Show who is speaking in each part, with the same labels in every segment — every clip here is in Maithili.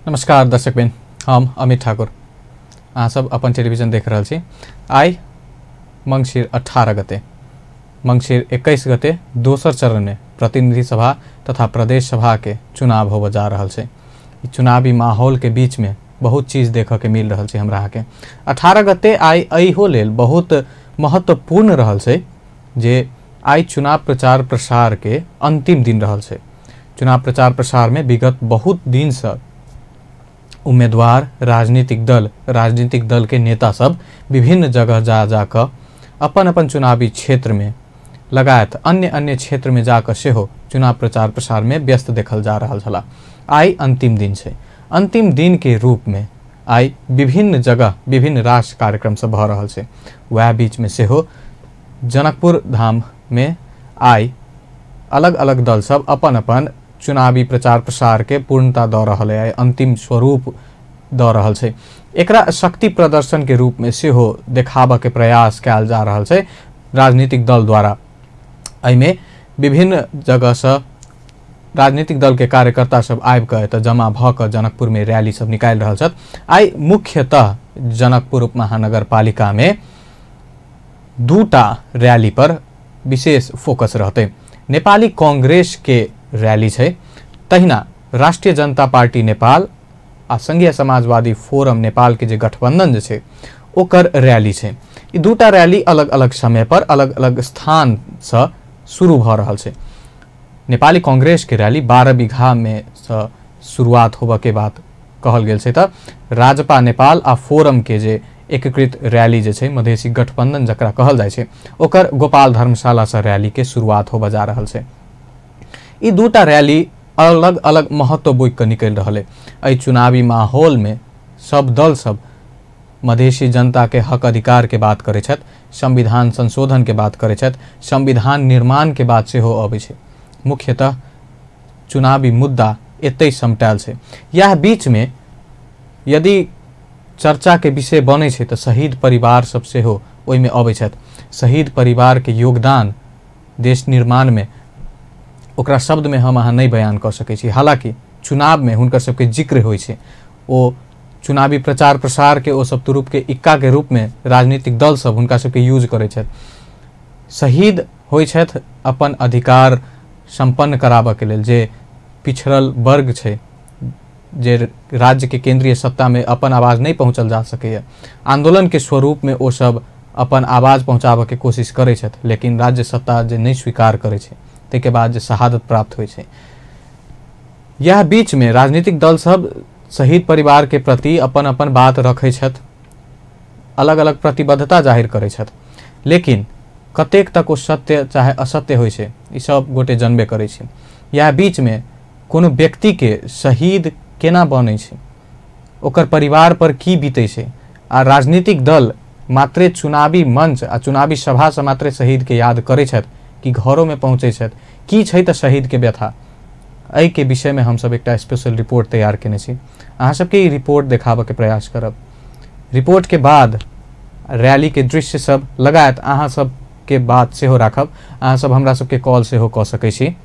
Speaker 1: नमस्कार दर्शकबिन, हम अमित ठाकुर। अहाँ सब अपन टेलीविजन देख रहल छी। आइ मंगसिर 18 गते, मंगसिर 21 गते दोसर चरण में प्रतिनिधि सभा तथा प्रदेश सभा के चुनाव होबय जा रहल छै। चुनावी माहौल के बीच में बहुत चीज देखऽ के मिल रहल छै हमरा अहाँके। 18 गते आइ एहो लेल बहुत महत्वपूर्ण रहल छै जे आइ चुनाव प्रचार प्रसार के अंतिम दिन रहल छै। चुनाव प्रचार प्रसार में विगत बहुत दिन से उम्मीदवार, राजनीतिक दल के नेता सब विभिन्न जगह जा जाकर अपन अपन चुनावी क्षेत्र में लगायत अन्य अन्य क्षेत्र में जाकर सेहो चुनाव प्रचार प्रसार में व्यस्त देखल जा रहल छला। आइ अंतिम दिन छै। अंतिम दिन के रूप में आइ विभिन्न जगह विभिन्न राष्ट्र कार्यक्रम सब भऽ रहल छै। वएह बीच में सेहो जनकपुर धाम में आइ अलग अलग दल सब अपन अपन चुनावी प्रचार प्रसार के पूर्णता दऽ रहल है, अंतिम स्वरूप दऽ रहल छै। एकरा शक्ति प्रदर्शन के रूप में सेहो देखाबऽ के प्रयास कयल जा रहल छै राजनीतिक दल द्वारा। एहिमे विभिन्न जगह से राजनीतिक दल के कार्यकर्ता सब आबि कऽ एतऽ जमा भऽ कऽ जनकपुर में रैली सब निकालि रहल छथि। आइ मुख्यतः जनकपुर उप महानगरपालिका में दूटा रैली पर विशेष फोकस रहतै। नेपाली कांग्रेस के रैली छै, तहिना राष्ट्रीय जनता पार्टी नेपाल आ संघीय समाजवादी फोरम नेपाल के जे गठबंधन जे छै ओकर रैली छै। ई दूटा रैली अलग अलग समय पर अलग अलग स्थान से शुरू भऽ रहल छै। नेपाली कांग्रेस के रैली 12 बीघा में से शुरुआत होबऽ के बात कहल गेल छै, तऽ राजपा नेपाल आ फोरम के जे एकीकृत रैली जे छै मधेसी गठबंधन जकरा कहल जाइ छै ओकर गोपाल धर्मशाला से रैली के शुरुआत होबऽ जा रहल छै। ई दूटा रैली अलग अलग महत्व बोकि कऽ निकलि रहल है। एहि चुनावी माहौल में सब दल सब मधेसी जनता के हक अधिकार के बात करै छथि, संविधान संशोधन के बात करै छथि, संविधान निर्माण के बात सेहो अबै छै। मुख्यतः चुनावी मुद्दा एतै समटायल छै। यह बीच में यदि चर्चा के विषय बनै छै तऽ शहीद परिवार सब सेहो ओहिमे अबै छथि। शहीद परिवार के योगदान देश निर्माण में ओकरा शब्द में हम अहाँ नहि बयान कऽ सकै छी। हालांकि चुनाव में हुनकर सबके जिक्र होइ छै, ओ चुनावी प्रचार प्रसार के ओ सब तुरुप के इक्का के रूप में राजनीतिक दल सब हुनका सबके यूज करै छथि। शहीद होइ छथि अपन अधिकार सम्पन्न कराबऽ के लेल। जे पिछड़ल वर्ग छै, जे राज्य के केंद्रीय सत्ता में अपन आवाज़ नहीं पहुँचल जा सकैए, आंदोलन के स्वरूप में ओ सब अपन आवाज़ पहुँचाबऽ के कोशिश करै छथि, लेकिन राज्य सत्ता जे नहीं स्वीकार करै छै ताहिके बाद जे शहादत प्राप्त होइ छै। यह बीच में राजनीतिक दल सब शहीद परिवार के प्रति अपन अपन बात रखै छथि, अलग अलग प्रतिबद्धता जाहिर करै छथि, लेकिन कतेक तक ओ सत्य चाहे असत्य होइ छै ई सब गोटे जनबे करै छै। यह बीच में कोनो व्यक्ति के शहीद केना बनै छै, ओकर परिवार पर की बीतै छै, आ राजनीतिक दल मात्रे चुनावी मंच आ चुनावी सभा से मात्रे शहीद के याद करै छथि कि घरों में पहुँचै छथि, की छै तऽ शहीद के व्यथा। एहि के विषय में हमसब एकटा स्पेशल रिपोर्ट तैयार केने छी। अहाँ सबके ई रिपोर्ट देखाबऽ के प्रयास करब। रिपोर्ट के बाद रैली के दृश्य सब लगायत अहाँ सबके बात सेहो राखब। अहाँ सब हमरा सबके कॉल सेहो कऽ सकै छी।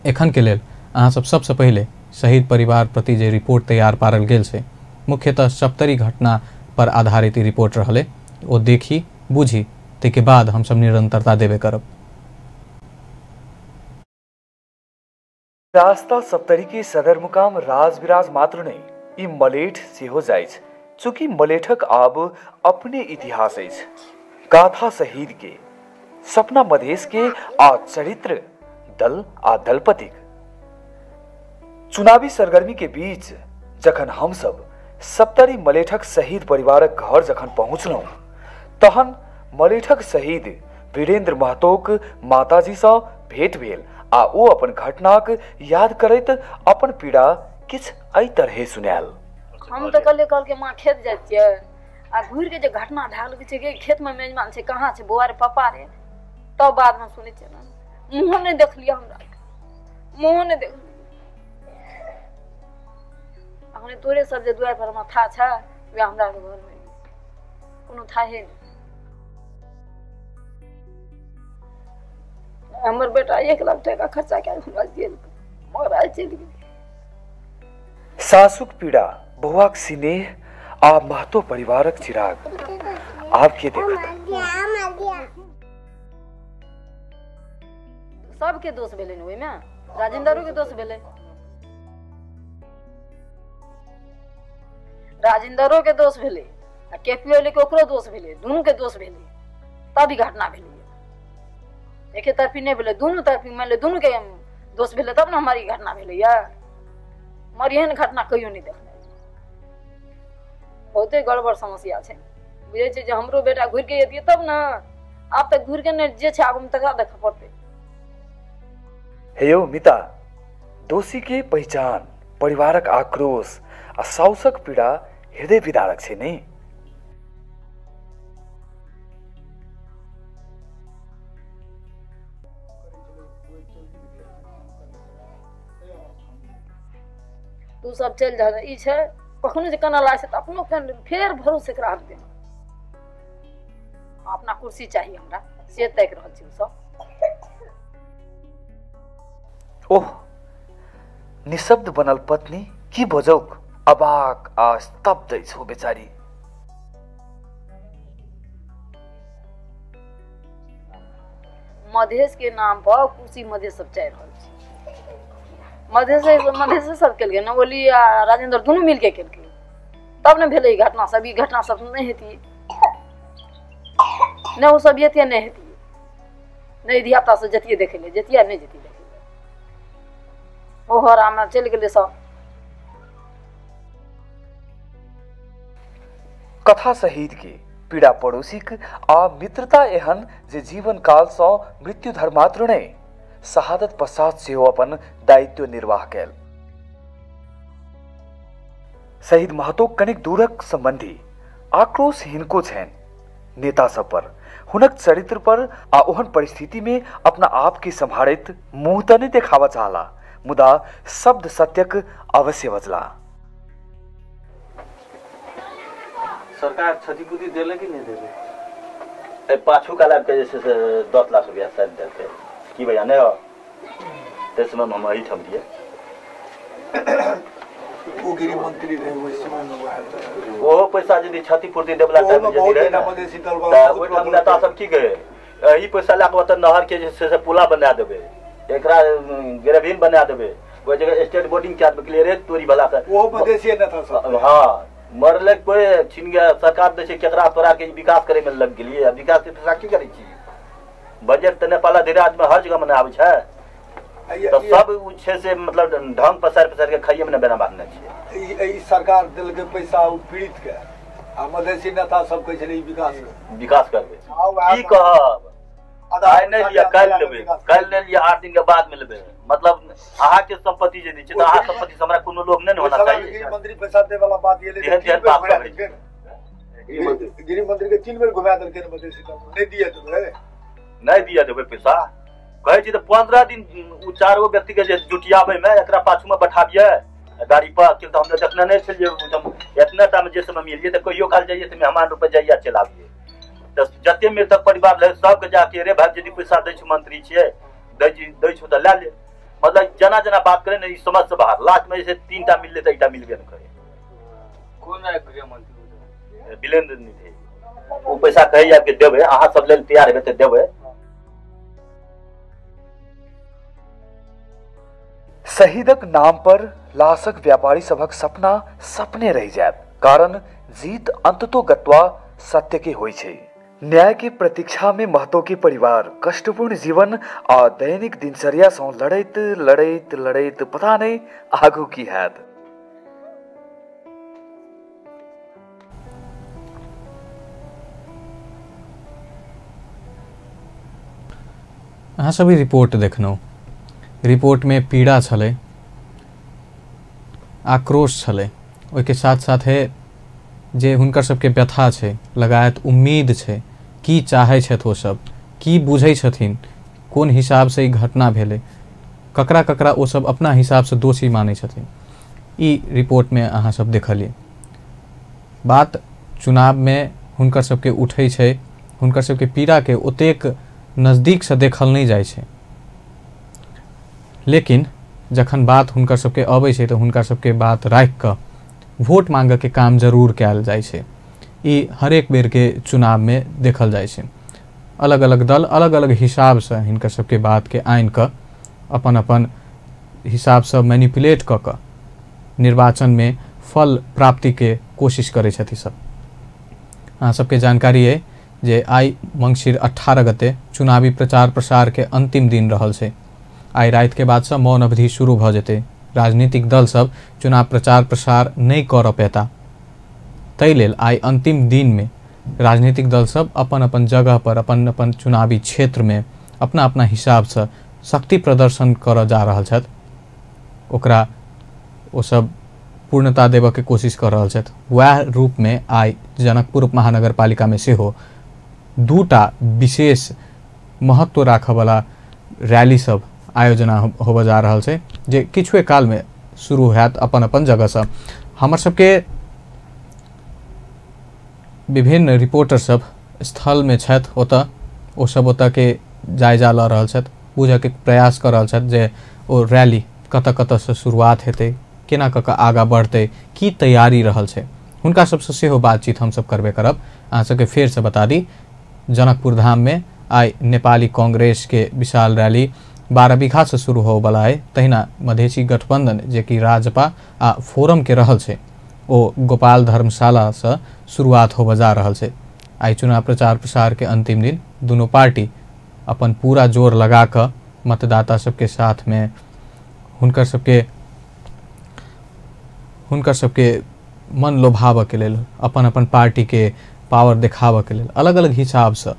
Speaker 1: एखन के लेल अहाँ सब सबसँ पहिले शहीद परिवार प्रति जे रिपोर्ट तैयार पारल गेल छै, मुख्यतः सप्तरी घटना पर आधारित ई रिपोर्ट रहलै, ओ देखी बुझी ताहिके बाद हमसब निरंतरता देबे करब।
Speaker 2: रास्ता सप्तरी के सदरमुकाम राजविराज मात्र नहीं, ई मलेठ सेहो जाइछ। चूँकि मलेठक आब अपने इतिहास अछि, गाथा शहीद के, सपना मधेश के आ चरित्र दल आ दलपतिक। चुनावी सरगर्मी के बीच जखन हम सब सप्तरी मलेठक शहीद परिवारक घर जखन पहुँचलहुँ तहन मलेठक शहीद वीरेंद्र महतोक माताजी सँ भेंट भेल आ ओ अपन घटनाक याद करैत अपन पीड़ा किछु एहि तरहे सुनायल।
Speaker 3: हम तऽ कहलियै, कहलकै माँ खेत जाइ छियै, आ घुरि के जे घटना भए गेल छै कि खेतमे मेजमान छै, कहाँ छै बौआ रे पप्पा रे, तब बादमे सुनै छियै ना, मुँहो नहि देखलियै, हमरा मुँहो नहि देखलियै। अखने तोरे सब जे दुआरि पर था छै वएह हमरा घरमे कोनो थाहे नहि। हमर बेटा 1 लाख टका खर्चा कए हमरा देलकै, मगर आइ चलि गेल।
Speaker 2: सासुक पीड़ा, बौआक सिनेह आ महतो परिवारक चिराग आब के देखत?
Speaker 3: सबके दोष भेलै ने ओहिमे, राजेंद्रो के दोष भेलै, राजेंद्रो के दोष भेलै आ केपी ओली के ओकरो दोष भेलै, दुनू के दोष भेलै तब ई घटना भेलै। एके तरफी नहि भेलै, दुनू तरफी मान ले दुनू के दोष भेलै तब ने हमार ई घटना भेलै। मगर एहन घटना कहियो नहि देखने। बहुते गड़बड़ समस्या छै। बुझै छै जे हमरो बेटा घुरि के एतियै तब ने, आब तऽ घुरि के नहि जे छै आगूमे तकरा देखऽ पड़तै।
Speaker 2: हे यौ मिता, दोषी के पहिचान, परिवारक आक्रोश आ साउसक पीड़ा हृदय विदारक छै नहीं?
Speaker 3: तू सब चलि जा, ई छै कखनो जे कानऽ लागै छै तऽ अपनो फेर भरोसे एकरा आबि देना। अपना कुर्सी चाही हमरा, से ताकि रहल छी सब।
Speaker 2: ओह, निशब्द बनल पत्नी की बजौक, अबाक आ स्तब्ध अछि ओ बेचारी।
Speaker 3: मधेश के नाम पर कुर्सी मधेश सब चाहि रहल छै। मधेश सब केलकै ने, ओली आ राजेंद्र दुनू मिलके केलकै तब ने भेलै ई घटना सब। ई घटना सब नहि हेतियै, नहि ओ सब एतियै, नहि हेतियै, नहि धियापुता सब जतियै देखै लए, जतियै नहि जतियै देखै लए। ओ हरामे चलि गेलै सब।
Speaker 2: कथा शहीद के पीड़ा पड़ोसीक आ मित्रता एहन जे जीवन काल सँ मृत्यु धर मात्र नहि, शहादत पश्चात सेहो अपन दायित्व निर्वाह कयल। शहीद महतो कनिक दूरक संबंधी आक्रोश हिनको छनि नेता सब पर, हुनक चरित्र पर आ ओहन परिस्थिति में अपना आप के सम्हारैत मुंह तऽ नहि देखाबऽ चाहला, मुदा शब्द सत्यक अवश्य बजला।
Speaker 4: सरकार क्षतिपूर्ति देले कि नहीं देले?
Speaker 5: पाछू काल आबि के जे छै से 10 लाख रुपया शायद देलकै की भैया नहीं हो? ताहि समय हम एहिठाम रहियै।
Speaker 6: ओ गृह मंत्री रहे ओहि समय में,
Speaker 5: ओहो पैसा यदि क्षतिपूर्ति देवला टाइम में यदि रहे तऽ ओहिठाम नेता सब की कहै, एहि पैसा लए कऽ ओतऽ नहर के जे छै से पुला बना देबै, एकरा ग्रेविन बना देबै, ओहि जगह स्टेट बोर्डिंग कए देबै, क्लियरे तोरी भला के।
Speaker 6: ओहो मधेसी नेता सब।
Speaker 5: हाँ, मरले कोई छीन गया। सरकार दै छै केकरा तोरा के विकास करे में लग गेलियै, आ विकास के पैसा की करै छी? बजट तऽ नेपाल अधिराज में हर जगह मने आबै छै, तऽ सब उ छै से मतलब ढंग पसारि पसारि के खाइए में ने बेना बांधने छै।
Speaker 6: ई सरकार देलकै पैसा ओ पीड़ित के, आ मधेसी नेता सब कहै छलै विकास
Speaker 5: विकास करबै। की कहब, आइ नहि लिअ काल्हि लेबै, काल्हि नहि लिअ 8 दिन के बाद में लेबै। मतलब अहाँ के संपत्ति यदि छै तऽ अहाँ संपत्ति से हमरा कोनो लोभ नहि ने होना चाही।
Speaker 6: गृह मंत्री पैसा दे वाला बात ये गृह मंत्री के 3 बेर घुमा देलकै मधेसी नेता, नहि दिए देबै,
Speaker 5: नहि दिए देबै पैसा। कहै छी तऽ 15 दिन ओ 4 गो व्यक्ति के जे जुटियाबै में एकरा पाछू में बैठाबियै गाड़ी पर, किया तऽ हम तऽ देखने नहि छलियै। एतना टा में जे समय मिलियै तऽ कहियो काल जाइए तऽ मेहमान रूपे जाइए चलि आबियै। तऽ जते मृतक परिवार रहै सबके जाके रे भाई यदि पैसा दै छौ मंत्री छियै दै छौ तऽ लए ले। मतलब जेना जेना बात करे ने ई समझ से बाहर। लास्ट में जे 3 टा मिललै तऽ 1टा मिलबे नहि करे।
Speaker 4: कोन गृह मंत्री?
Speaker 5: बिलेन्द्र निधि। ओ पैसा कहै आबि के देबै, अहाँ सब लेल तैयार हेबै तऽ देबै।
Speaker 2: शहीदक नाम पर लाशक व्यापारी सभक सपना सपने रहि जायत, कारण जीत अंततो गत्वा सत्य के होइ छै। न्याय के प्रतीक्षा में महतो के परिवार कष्टपूर्ण जीवन आ दैनिक दिनचर्या सँ लड़ैत लड़ैत लड़ैत पता नहीं आगू की हैत।
Speaker 1: अहाँ सब रिपोर्ट देखलहुँ। रिपोर्ट में पीड़ा छलै, आक्रोश छलै, ओहिके साथ साथ है जे हुनकर सबके व्यथा छै, लगायत उम्मीद छै, की चाहै छथि ओ सब, की बुझै छथिन, कोन हिसाबसँ ई घटना भेलै, ककरा ककरा ओ सब अपना हिसाबसँ दोषी मानै छथिन, ई रिपोर्टमे अहाँ सब देखलियै। बात चुनावमे हुनकर सबके उठै छै, हुनकर सबके पीड़ाके ओतेक नजदीकसँ देखल नहि जाइ छै, लेकिन जखन बात हुनकर सबके अबै छै तऽ हुनका सबके बात राखि कऽ वोट मांगऽके काम जरूर कयल जाइ छै। ई हरेक बेरके चुनावमे देखल जाइ छै। अलग अलग दल अलग अलग हिसाबसँ हिनकर सबके बातके आनि कऽ अपन अपन हिसाबसँ मैनिपुलेट कऽ कऽ निर्वाचनमे फल प्राप्तिके कोशिश करै छथि सब। अहाँ सबके जानकारी अइ जे आइ मङ्सिर 18 गते चुनावी प्रचार प्रसारके अन्तिम दिन रहल छै। आइ रातिके बादसँ मौन अवधि शुरू भऽ जेतै। राजनीतिक दल सब चुनाव प्रचार प्रसार नहि करऽ पेता, ताहि लेल आइ अन्तिम दिनमे राजनीतिक दल सब अपन अपन जगह पर अपन अपन चुनावी क्षेत्रमे अपना अपना हिसाबसँ शक्ति प्रदर्शन करऽ जा रहल छथि। ओकरा ओ सब पूर्णता देबऽके कोशिश कऽ रहल छथि। वएह रूपमे आइ जनकपुर महानगरपालिकामे सेहो दूटा विशेष महत्व राखऽवला रैली सब आयोजना होबऽ जा रहल छै, जे किछुए कालमे शुरू हैत अपन अपन जगहसँ। हमर सबके विभिन्न रिपोर्टर सब स्थलमे छथि, ओतऽ ओ सब ओतऽके जायजा लऽ रहल छथि, बुझऽके प्रयास कऽ रहल छथि जे ओ रैली कतऽ कतऽसँ शुरुआत हेतै, केना कऽ कऽ आगाँ बढ़तै, की तैयारी रहल छै। हुनका सबसँ सेहो बातचीत हमसब करबे करब। अहाँ सबके फेरसँ बता दी, जनकपुर धाममे आइ नेपाली कांग्रेसके विशाल रैली 12 बीघासँ शुरू होबऽवला अइ। तहिना मधेसी गठबन्धन जे कि राजपा आ फोरमके रहल छै, ओ गोपाल धर्मशालासँ शुरुआत होबऽ जा रहल छै। आइ चुनाव प्रचार प्रसारके अन्तिम दिन दुनू पार्टी अपन पूरा जोर लगा कऽ मतदाता सबके साथमे हुनकर सबके मन लोभाबऽके लेल, अपन अपन पार्टीके पावर देखाबऽके लेल अलग अलग हिसाबसँ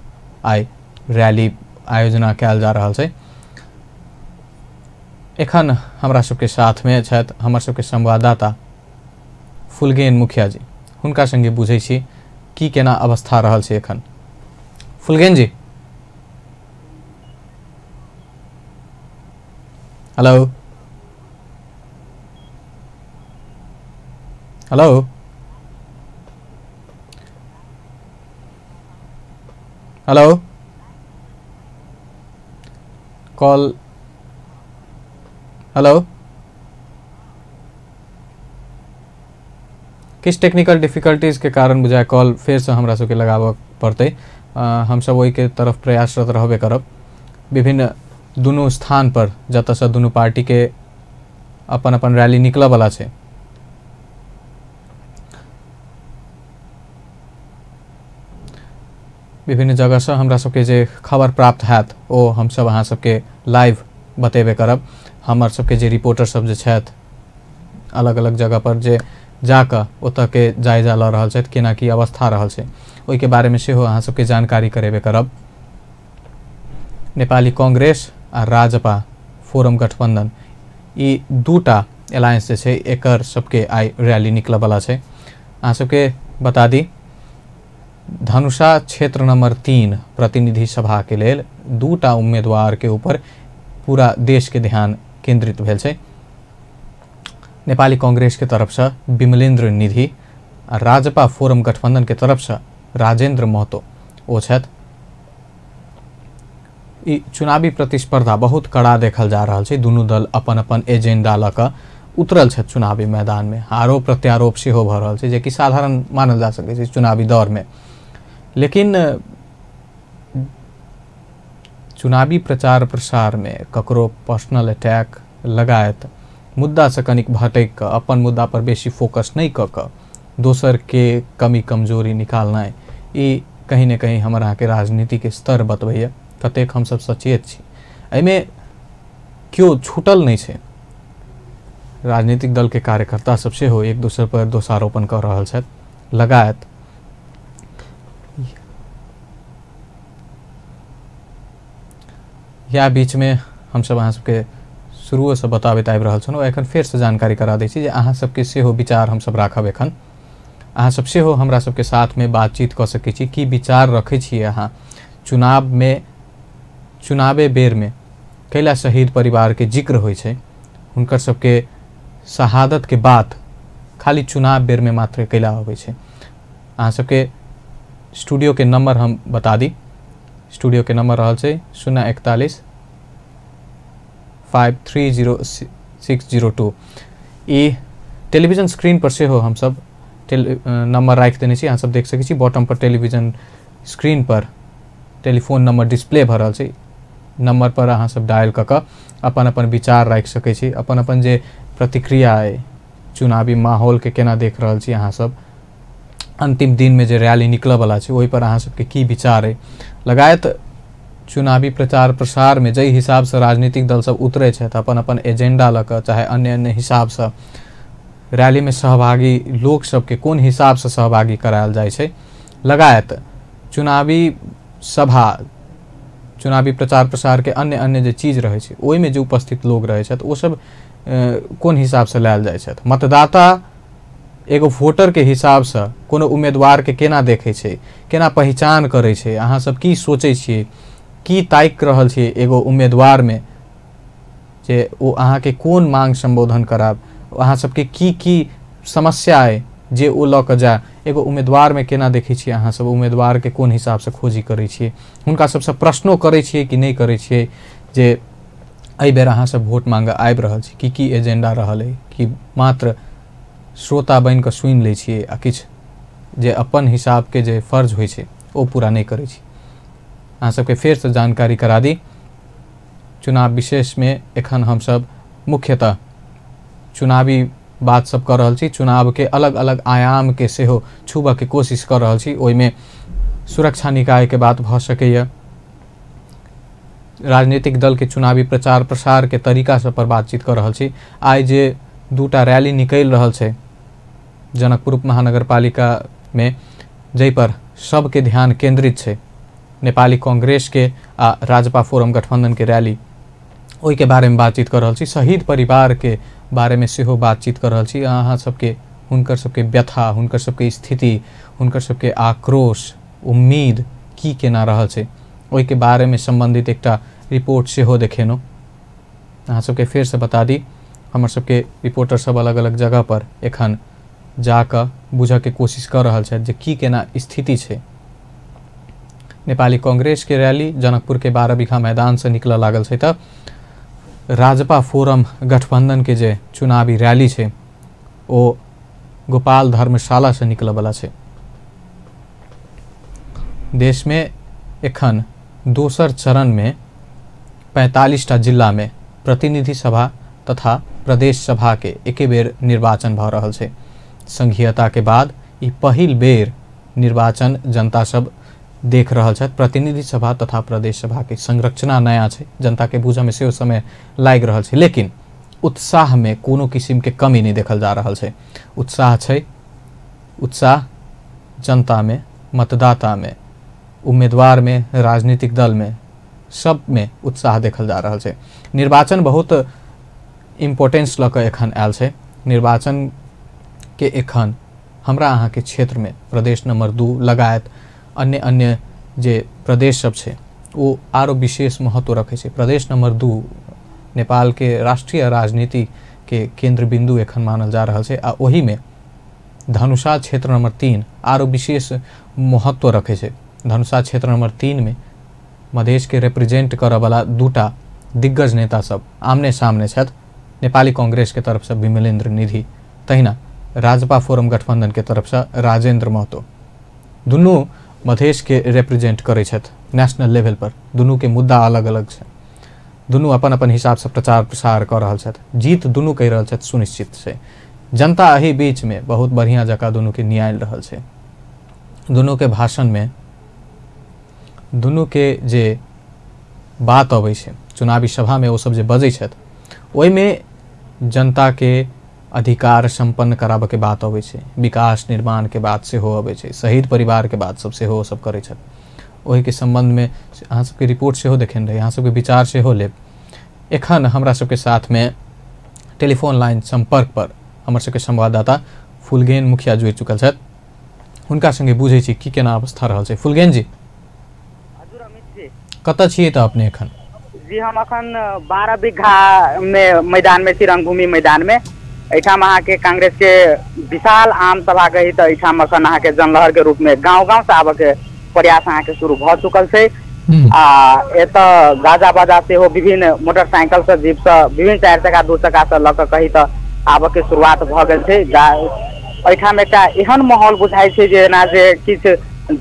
Speaker 1: आइ रैली आयोजना कयल जा रहल छै। एखन हमरा सबके साथमे छथि हमर सबके संवाददाता फुलगेन मुखिया जी। हुनका संगे बुझै छी की केना अवस्था रहल छै एखन। Phulgen ji, hello hello hello, call, hello. किछु टेक्निकल डिफिकल्टीजके कारण बुझाय कॉल फेरसँ हमरा सबके लगाबऽ पड़तै। हमसब ओहिके तरफ प्रयासरत रहबे करब। विभिन्न दुनू स्थान पर जतऽसँ दुनू पार्टीके अपन अपन रैली निकलऽवला छै, विभिन्न जगहसँ हमरा सबके जे खबर प्राप्त हैत ओ हमसब अहाँ सबके लाइव बतेबे करब। हमर सबके जे रिपोर्टर सब जे छथि अलग अलग जगह पर जे जाकऽ ओतऽके जायजा लऽ रहल छथि, केना की अवस्था रहल छै ओहिके बारेमे सेहो अहाँ सबके जानकारी करेबे करब। नेपाली कांग्रेस आ राजपा फोरम गठबन्धन ई दूटा एलायंस जे छै एकर सबके आइ रैली निकलऽवला छै। अहाँ सबके बता दी, धनुषा क्षेत्र नंबर 3 प्रतिनिधि सभा के लेल दूटा उम्मीदवार के ऊपर पूरा देश के ध्यान केंद्रित भेल छै। नेपाली कांग्रेस के तरफसँ विमलेन्द्र निधि आ राजपा फोरम गठबंधन के तरफसँ राजेंद्र महतो ओ छथि। ई चुनावी प्रतिस्पर्धा बहुत कड़ा देखल जा रहल छै। दुनू दल अपन अपन एजेंडा लऽ कऽ उतरल छथि चुनावी मैदानमे। आरोप प्रत्यारोप सेहो भऽ रहल छै, जेकि साधारण मानल जा सकै छै चुनावी दौरमे। लेकिन चुनावी प्रचार प्रसारमे ककरो पर्सनल अटैक लगायत मुद्दासँ कनिक भटकि कऽ अपन मुद्दा पर बेसी फोकस नहि कऽ कऽ दोसरके कमी कमजोरी निकालनाइ ई कहीं ने कहीं हमर अहाँके राजनीतिके स्तर बतबैए कतेक हमसब सचेत छी। एहिमे केओ छूटल नहि छै। राजनीतिक दलके कार्यकर्ता सब सेहो एक दोसर पर दोषारोपण कऽ रहल छथि लगायत या बीचमे हमसब अहाँ सबके शुरुएसँ बताबैत आबि रहल छलहुँ। एखन फेरसँ जानकारी करा दै छी जे अहाँ सबके सेहो विचार हमसब राखब। एखन अहाँ सब सेहो हमरा सबके साथमे बातचीत कऽ सकै छी। की विचार रखै छियै अहाँ चुनावमे, चुनावे बेरमे कैला शहीद परिवारके जिक्र होइ छै, हुनकर सबके शहादतके बात खाली चुनाव बेरमे मात्र कैला अबै छै? अहाँ सबके स्टूडियोके नंबर हम बता दी। स्टूडियोके नंबर रहल छै 041 530 602। ई टेलीविजन स्क्रीन पर सेहो हमसब नंबर राखि देने छी, अहाँ सब देख सकै छी। बॉटम पर टेलीविजन स्क्रीन पर टेलीफोन नंबर डिस्प्ले भऽ रहल छै। नंबर पर अहाँ सब डायल कऽ कऽ अपन अपन विचार राखि सकै छी, अपन अपन जे प्रतिक्रिया अइ चुनावी माहौल के केना देख रहल छी अहाँ सब, अंतिम दिन में जे रैली निकलऽ वाला छै ओहि पर अहाँ सबके की विचार अइ, लगायत चुनावी प्रचार प्रसार में जाहि हिसाब से राजनीतिक दल सब उतरे छथि अपन अपन एजेंडा लऽ कऽ, चाहे अन्य अन्य हिसाब से रैली में सहभागी लोक सबके कोन हिसाब से सहभागी करायल जाइ छै, लगायत चुनावी सभा चुनावी प्रचार प्रसार के अन्य अन्य जे चीज रहै छै ओहिमे जे उपस्थित लोग रहै छथि ओ सब कोन हिसाब से लायल जाइ छथि, मतदाता एगो वोटर के हिसाब से कोनो उम्मीदवार के केना देखै छै, केना पहिचान करै छै, अहाँ सब की सोचै छियै, की ताकि रहल छियै एगो उम्मीदवार में जे ओ अहाँके कोन मांग संबोधन कराब, अहाँ सबके की की समस्या अइ जे ओ लऽ कऽ जाय, एगो उम्मीदवार में केना देखै छियै अहाँ सब, उम्मीदवार के कोन हिसाब से खोजी करै छियै, हुनका सबसँ प्रश्नो करै छियै कि नहि करै छियै जे एहि बेर अहाँ सब वोट मांगऽ आबि रहल छी, की की एजेंडा रहल अइ, कि मात्र श्रोता बनि कऽ सुनि लै छियै आ किछु जे अपन हिसाबके जे फर्ज होइ छै ओ पूरा नहि करै छी। अहाँ सबके फेरसँ जानकारी करा दी, चुनाव विशेषमे एखन हमसब मुख्यतः चुनावी बात सब कऽ रहल छी, चुनाव के अलग अलग आयाम के सेहो छूबऽ के कोशिश कऽ रहल छी। ओहिमे सुरक्षा निकाय के बात भऽ सकैए, राजनीतिक दल के चुनावी प्रचार प्रसार के तरीका सब पर बातचीत कऽ रहल छी। आइ जे दूटा रैली निकलि रहल छै जनकपुर महानगरपालिका में, जाहि पर सबके ध्यान केंद्रित छै, नेपाली कांग्रेस के आ राजपा फोरम गठबंधन के रैली, ओहिके बारे में बातचीत कऽ रहल छी। शहीद परिवार के बारे में सेहो बातचीत कऽ रहल छी। अहाँ सबके हुनकर सबके व्यथा, हुनकर सबके स्थिति, हुनकर सबके आक्रोश, उम्मीद की केना रहल छै ओहिके बारे में संबंधित एकटा रिपोर्ट सेहो देखेलहुँ। अहाँ सबके फेरसँ बता दी, हमर सबके रिपोर्टर सब अलग अलग जगह पर एखन जाकऽ बुझऽके कोशिश कऽ रहल छथि जे की केना स्थिति छै। नेपाली कांग्रेस के रैली जनकपुर के 12 बीघा मैदान से निकलऽ लागल छै तऽ राजपा फोरम गठबंधन के जे चुनावी रैली छै ओ गोपाल धर्मशाला से निकलऽ वाला छै। देश में एखन दोसर चरण में 45टा जिला में प्रतिनिधि सभा तथा प्रदेश सभा के एके बेर निर्वाचन भऽ रहल छै। संघीयता के बाद ई पहिल बेर निर्वाचन जनता सब देख रहल छथि। प्रतिनिधि सभा तथा प्रदेश सभा के संरचना नया छै, जनता के बुझऽ में सेहो समय लागि रहल छै, लेकिन उत्साह में कोनो किसिम के कमी नहीं देखल जा रहल छै। उत्साह छै, उत्साह जनता में, मतदाता में, उम्मीदवार में, राजनीतिक दल में, सब में उत्साह देखल जा रहल छै। निर्वाचन बहुत इम्पोर्टेंस लऽ कऽ एखन आयल छै। निर्वाचन के एखन हमरा अहाँ के क्षेत्र में प्रदेश नंबर 2 लगायत अन्य अन्य जे प्रदेश सब छै ओ आरो विशेष महत्व रखै छै। प्रदेश नंबर 2 नेपाल के राष्ट्रीय राजनीति के केंद्र बिंदु एखन मानल जा रहल छै आ ओही में धनुषा क्षेत्र नंबर 3 आरो विशेष महत्व रखै छै। धनुषा क्षेत्र नंबर 3 में मधेश के रिप्रेजेंट करऽ वाला दूटा दिग्गज नेता सब आमने सामने छथि। नेपाली कांग्रेस के तरफ से विमलेन्द्र निधि, तहिना राजपा फोरम गठबंधन के तरफ से राजेंद्र महतो, दुनू मधेश के रिप्रेजेंट करै छथि नेशनल लेवल पर। दुनू के मुद्दा अलग अलग छै, दुनू अपन अपन हिसाब से प्रचार प्रसार कऽ रहल छथि। जीत दुनू कहि रहल छथि सुनिश्चित छै। जनता एहि बीच में बहुत बढ़िया जकाँ दुनू के नियाल रहल छै। दुनू के भाषण में दुनू के जे बात अबै छै चुनावी सभा में, ओ सब जे बजै छथि ओहिमे जनता के अधिकार सम्पन्न कराबऽ के बात अबै छै, विकास निर्माण के बात सेहो अबै छै, शहीद परिवार के बात सब सेहो सब करै छथि। ओहिके सम्बन्धमे अहाँ सबके रिपोर्ट सेहो देखेने रही, अहाँ सबके विचार सेहो लेब। एखन हमरा सबके साथमे टेलीफोन लाइन सम्पर्क पर हमर सबके संवाददाता फुलगेन मुखिया जुड़ि चुकल छथि, हुनका संगे बुझै छी की केना अवस्था रहल छै। फुलगेन जी,
Speaker 7: हजुर अमित जी,
Speaker 1: कतऽ छियै तऽ अपने एखन?
Speaker 7: जी हम अखन 12 बीघा में मैदान में छी, रंगभूमि मैदान में। एहिठाम अहाँके कांग्रेस के विशाल आम सभा कही तऽ एहिठाम अखन अहाँके जनलहर के रूप में गाँव गाँव से आबऽ के प्रयास अहाँके शुरू भऽ चुकल छै। आ एतऽ गाजा बाजा सेहो विभिन्न मोटरसाइकिल सँ, जीप सँ, विभिन्न 4 चक्का 2 चक्का सँ लऽ कऽ कही तऽ आबऽ के शुरुआत भऽ गेल छै। एहिठाम एकटा एहन माहौल बुझाइ छै जेना जे किछु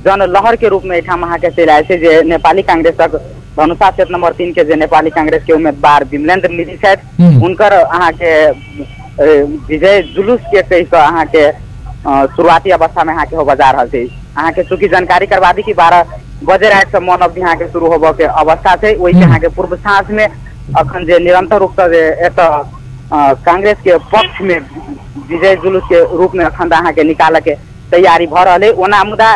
Speaker 7: जन लहर के रूप में एहिठाम अहाँके चलि आयल छै जे नेपाली कांग्रेसक धनुषा क्षेत्र नंबर 3 के जे नेपाली कांग्रेस के उम्मीदवार विमलेन्द्र निधि छथि, हुनकर अहाँके विजय जुलूस के कहि कऽ अहाँके शुरुआती अवस्था में अहाँके होबऽ जा रहल छै। अहाँके चूँकि जानकारी करवा दी कि 12 बजे राति से मौन अवधि अहाँके शुरू होबऽ के अवस्था छै, ओहिके अहाँके पूर्व साँझ में अखन जे निरंतर रूप से जे एतऽ कांग्रेस के पक्ष में विजय जुलूस के रूप में अखन अहाँके निकालऽ के तैयारी भऽ रहल है। ओना मुदा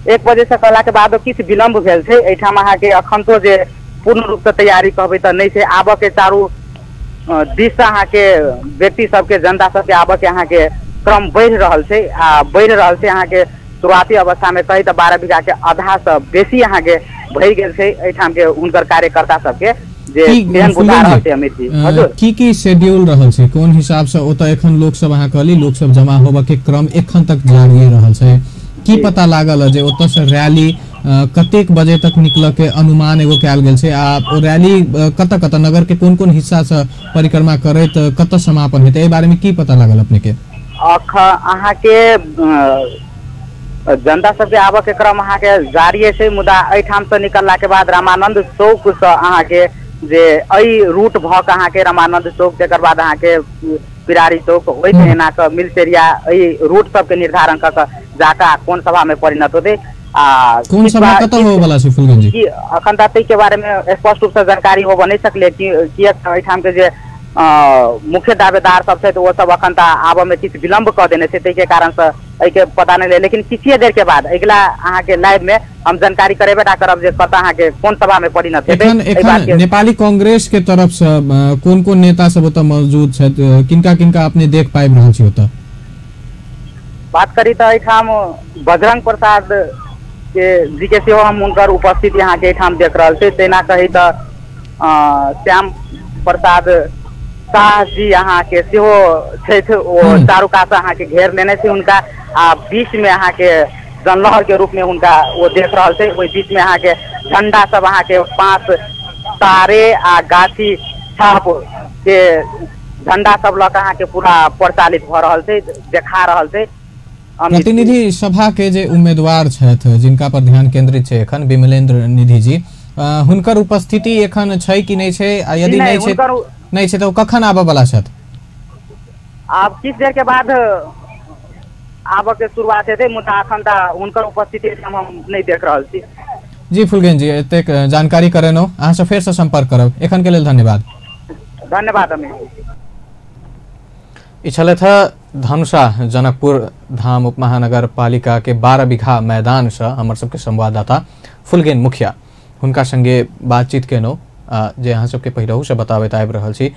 Speaker 7: 1 बजे से कहला के बाद किछु विलम्ब भेल छै। एहिठाम अहाँके अखन तो जे पूर्ण रूप से तैयारी कहबै तऽ नहि छै। आबऽ के चारू दिस से अहाँके व्यक्ति सबके, जनता सबके आबऽ के अहाँके क्रम बढ़ि रहल छै आ बढ़ि रहल छै। अहाँके शुरुआती अवस्था में कही तऽ 12 बीघा के आधा से बेसी अहाँके भरि गेल छै एहिठाम के हुनकर कार्यकर्ता सबके जे केहन बुझा रहल छै। अमित जी हजुर,
Speaker 1: की की शेड्यूल रहल छै, कोन हिसाब से ओतऽ एखन लोक सब अहाँ कहली लोक सब जमा होबऽ के क्रम एखन तक जारी रहल छै, की पता लागल जे ओतऽ से रैली कतेक बजे तक निकलऽ के अनुमान एगो कयल गेल छै आ ओ रैली कतऽ कतऽ नगर के कोन कोन हिस्सा से परिक्रमा करैत कतऽ समापन हेतै, एहि बारे में की पता लागल अपने के?
Speaker 7: अहाँके जनता सबके आबऽ के क्रम अहाँके जारी छै, मुदा एहिठाम से निकलला के बाद रामानंद चौक से अहाँके जे एहि रूट भऽ कऽ अहाँके रामानंद चौक, तकर बाद अहाँके पिरारी चौक होइत एना कऽ मिल्स एरिया, एहि रूट सबके निर्धारण कऽ कऽ जाकऽ कोन सभा में परिणत होतै आ
Speaker 1: कोन सभा कतऽ होबऽ वाला छै फुलगन जी?
Speaker 7: अखन तक के बारे में स्पष्ट रूप से जानकारी होबऽ नहि सकलै, किएक एहिठाम के जे मुख्य दावेदार सब छै ओ सब अखन तक आबऽ में किछु विलम्ब कऽ देने छै, ताहिके कारण से एहिके पता नहि, लेकिन किछुए देर के बाद अगिला अहाँके लाइव में हम जानकारी करेबे टा करब जे कतऽ अहाँके कोन सभा में परिणत हेतै।
Speaker 1: एखन नेपाली कांग्रेस के तरफ से कोन कोन नेता सब ओतऽ मौजूद छथि, किनका किनका अपने देख पाबि रहल छी ओतऽ?
Speaker 7: बात करी तऽ एहिठाम बजरंग प्रसाद के जी के सेहो हम हुनकर उपस्थिति अहाँके एहिठाम देख रहल छी। तेना कही तऽ श्याम प्रसाद शाह जी अहाँके सेहो छथि, ओ चारू कात अहाँके घेर लेने छै हुनका आ बीच में अहाँके जनलहर के रूप में हुनका ओ देख रहल छै। ओहि बीच में अहाँके झंडा सब अहाँके 5 तारे आ गाछी छाप के झंडा सब लऽ कऽ अहाँके पूरा प्रचालित भऽ रहल छै, देखा रहल छै।
Speaker 1: प्रतिनिधि सभा के जे उम्मीदवार छथि जिनका पर ध्यान केंद्रित छै एखन विमलेन्द्र निधि जी, हुनकर उपस्थिति एखन छै कि नहि छै, आ यदि नहि छै नहि छै तऽ ओ कखन आबऽ वाला छथि?
Speaker 7: आब किछु देर के बाद आबऽ के शुरुआत हेतै, मुदा अखन तऽ हुनकर उपस्थिति हम नहि देख रहल छी।
Speaker 1: जी फुलगेन जी, एतेक जानकारी करेलहुँ, अहाँसँ फेरसँ सम्पर्क करब, एखन के लेल धन्यवाद।
Speaker 7: धन्यवाद अमित।
Speaker 1: ई छलथि हँ धनुषा जनकपुर धाम उप महानगर पालिका के 12 बीघा मैदान से हमर सबके संवाददाता फुलगेन मुखिया, हुनका संगे बातचीत केलहुँ जे अहाँ सबके पहिलहुसँ बताबैत आबि रहल छी।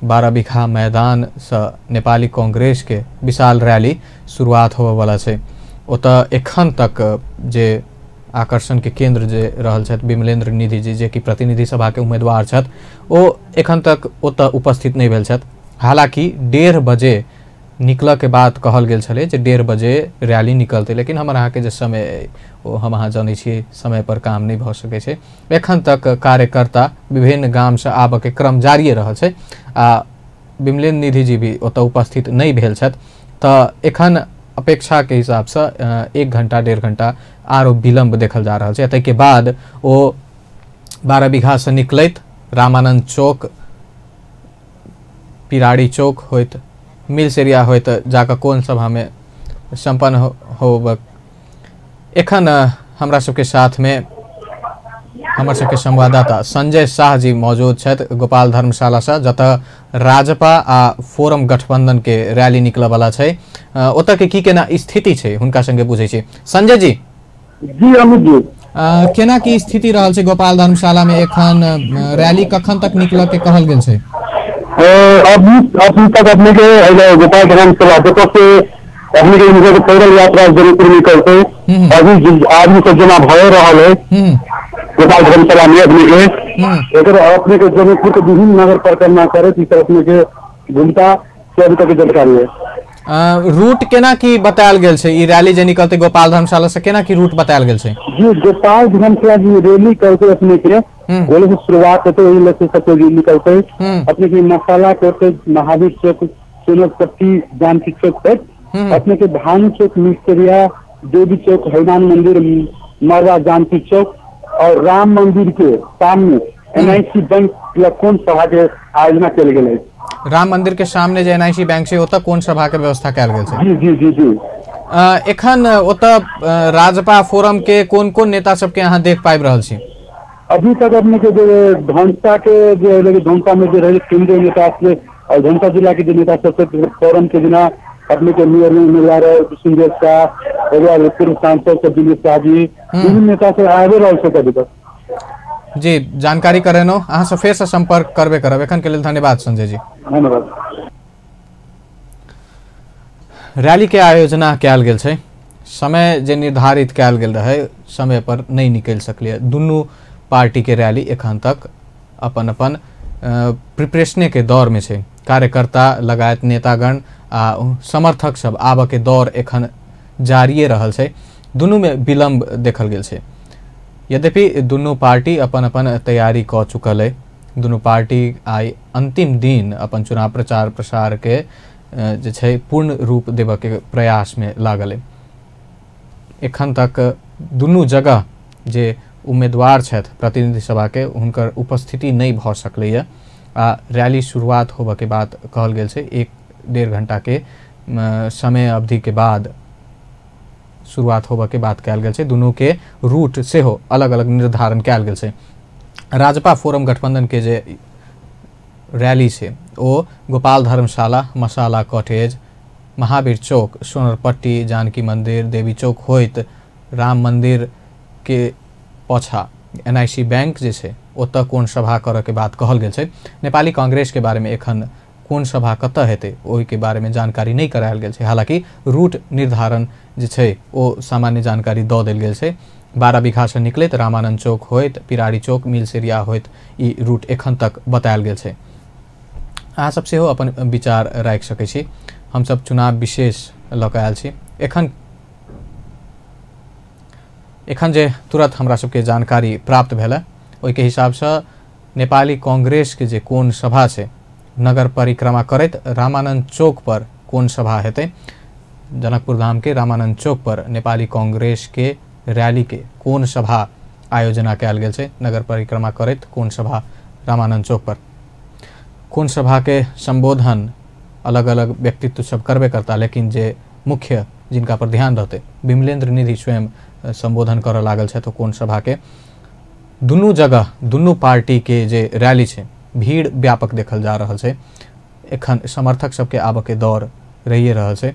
Speaker 1: 12 बीघा मैदान से नेपाली कांग्रेस के विशाल रैली शुरुआत होबऽवला छै। ओतऽ एखन तक जे आकर्षण के केंद्र जे रहल छथि विमलेन्द्र निधि जी, जे कि प्रतिनिधि सभा के उम्मीदवार छथि, ओ एखन तक ओतऽ उपस्थित नहि भेल छथि। हालाँकि 1:30 बजे निकलऽ के बाद कहल गेल छलै जे 1:30 बजे रैली निकलतै, लेकिन हमर अहाँके जे समय ओ हम अहाँ जनै छियै समय पर काम नहि भऽ सकै छै। एखन तक कार्यकर्ता विभिन्न गामसँ आबऽके क्रम जारिए रहल छै आ विमलेन्द्र निधि जी भी ओतऽ उपस्थित नहि भेल छथि, तऽ एखन अपेक्षाके हिसाबसँ 1 घंटा 1.5 घंटा आरो विलम्ब देखल जा रहल छै। ताहिके बाद ओ 12 बीघासँ निकलैत रामानंद चौक, पिराड़ी चौक होइत मिल्स एरिया होइत जाकऽ कोन सभामे सम्पन्न होब। एखन हमरा सबके साथमे हमर सबके संवाददाता संजय शाह जी मौजूद छथि गोपाल धर्मशालासँ, जतऽ राजपा आ फोरम गठबंधन के रैली निकलऽ वाला छै। ओतऽ के की केना स्थिति छै हुनका संगे बुझै छी। संजय जी।
Speaker 8: जी अमित जी,
Speaker 1: केना की स्थिति रहल छै गोपाल धर्मशाला में एखन रैली कखन तक निकलऽ के कहल गेल छै?
Speaker 8: अभी तक अपने के गोपाल धर्मशाला जतऽ से अपने के पैदल यात्रा जनकपुर निकलते अभी आदमी सब जमा भए रहल है गोपाल धर्मशाला में। अपने के एकर अपने के जनकपुर के विभिन्न नगर परिक्रमा करे अपने के घूमता से अभी तक जानकारी है।
Speaker 1: रूट केना की बतायल गेल छै? ई रैली जे निकलते गोपाल धर्मशाला से केना की रूट बतायल गेल छै?
Speaker 8: जी, गोपाल धर्मशाला जी रैली करते अपने के गोले से शुरुआत होते, वही लक्ष्य से कोई निकलते अपने के मसाला करते महावीर चौक, सोनपट्टी, जानकी चौक तक, अपने के भानु चौक, मिस्त्रिया, देवी चौक, हनुमान मंदिर, मरवा जानकी चौक और राम मंदिर के सामने एनआईसी बैंक कोन सभा के आयोजना कयल गेल अछि।
Speaker 1: राम मंदिर के सामने जे एनआईसी बैंक छै ओतऽ कोन सभा के व्यवस्था कयल गेल छै?
Speaker 8: जी जी जी जी।
Speaker 1: एखन ओतऽ राजपा फोरम के कोन कोन नेता सबके अहाँ देख पाबि रहल छी?
Speaker 8: अभी तक अपने के जे धनसा के जे धनसा में जे रहे केंद्रीय नेता से और धनसा जिला के जे नेता सब फोरम के जेना अपने के मेयर उम्मीदवार सुंदर शाह, पूर्व सांसद दिनेश शाह जी, विभिन्न नेता सब आबि रहल छै अभी तक।
Speaker 1: जी, जानकारी करेनो अहाँ से फेर से संपर्क करबे करब। एखन के लेल धन्यवाद संजय जी।
Speaker 8: धन्यवाद।
Speaker 1: रैली के आयोजना कयल गेल छै, समय जे निर्धारित कयल गेल रहे समय पर नहीं निकलि सकलियै। दुनू पार्टी के रैली एखन तक अपन अपन प्रिपरेशने के दौर में छै। कार्यकर्ता लगायत नेतागण आ समर्थक सब आबऽ के दौर एखन जारिए रहल छै। दुनू में विलम्ब देखल गेल छै। यद्यपि दुनू पार्टी अपन अपन तैयारी कऽ चुकल अइ। दुनू पार्टी आइ अंतिम दिन अपन चुनाव प्रचार प्रसार के जे छै पूर्ण रूप देबऽ के प्रयास में लागल अइ। एखन तक दुनू जगह जे उम्मीदवार छथि प्रतिनिधि सभा के हुनकर उपस्थिति नहि भऽ सकलैए आ रैली शुरुआत होबऽ के बात कहल गेल छै। 1-1.5 घंटा के समय अवधि के बाद शुरुआत होबऽ के बात कयल गेल छै। दुनू के रूट सेहो अलग अलग निर्धारण कयल गेल छै। राजपा फोरम गठबंधन के जे रैली छै ओ गोपाल धर्मशाला, मसाला कॉटेज, महावीर चौक, सोनरपट्टी, जानकी मंदिर, देवी चौक होइत राम मंदिर के पाछा एनआईसी बैंक जे छै ओतऽ कोन सभा करऽ के बात कहल गेल छै। नेपाली कांग्रेस के बारे में एखन कोन सभा कतऽ हेतै ओहिके बारे में जानकारी नहि करायल गेल छै। हालांकि रूट निर्धारण जे छै ओ सामान्य जानकारी दऽ देल गेल छै। 12 बीघा से निकलैत रामानंद चौक होइत पिरारी चौक, मिलसेरिया होइत ई रूट एखन तक बतायल गेल छै। अहाँ सब सेहो अपन विचार राखि सकै छी। हमसब चुनाव विशेष लऽ कऽ आयल छी। एखन जे तुरंत हमरा सबके जानकारी प्राप्त भेल ओहिके हिसाबसँ नेपाली कांग्रेस के जे कोन सभा छै नगर परिक्रमा करैत रामानंद चौक पर कोन सभा हेतै। जनकपुर धाम के रामानंद चौक पर नेपाली कांग्रेस के रैली के कोन सभा आयोजना कयल गेल छै। नगर परिक्रमा करैत कोन सभा रामानंद चौक पर कोन सभा के संबोधन अलग अलग व्यक्तित्व सब करबे करता, लेकिन जे मुख्य जिनका पर ध्यान रहते विमलेंद्र निधि स्वयं संबोधन करऽ लागल छथि। कोन सभा के दुनू जगह दुनू पार्टी के जे रैली छै भीड़ व्यापक देखल जा रहल छै। एखन समर्थक सबके आबऽ के दौर रहिए रहल छै।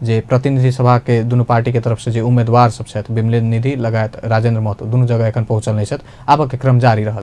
Speaker 1: जे प्रतिनिधि सभा के दुनू पार्टी के तरफ से जे उम्मीदवार सब छथि विमलेंद्र निधि लगायत राजेंद्र महतो दुनू जगह एखन पहुँचल नहि छथि। आबऽ के क्रम जारी रहल।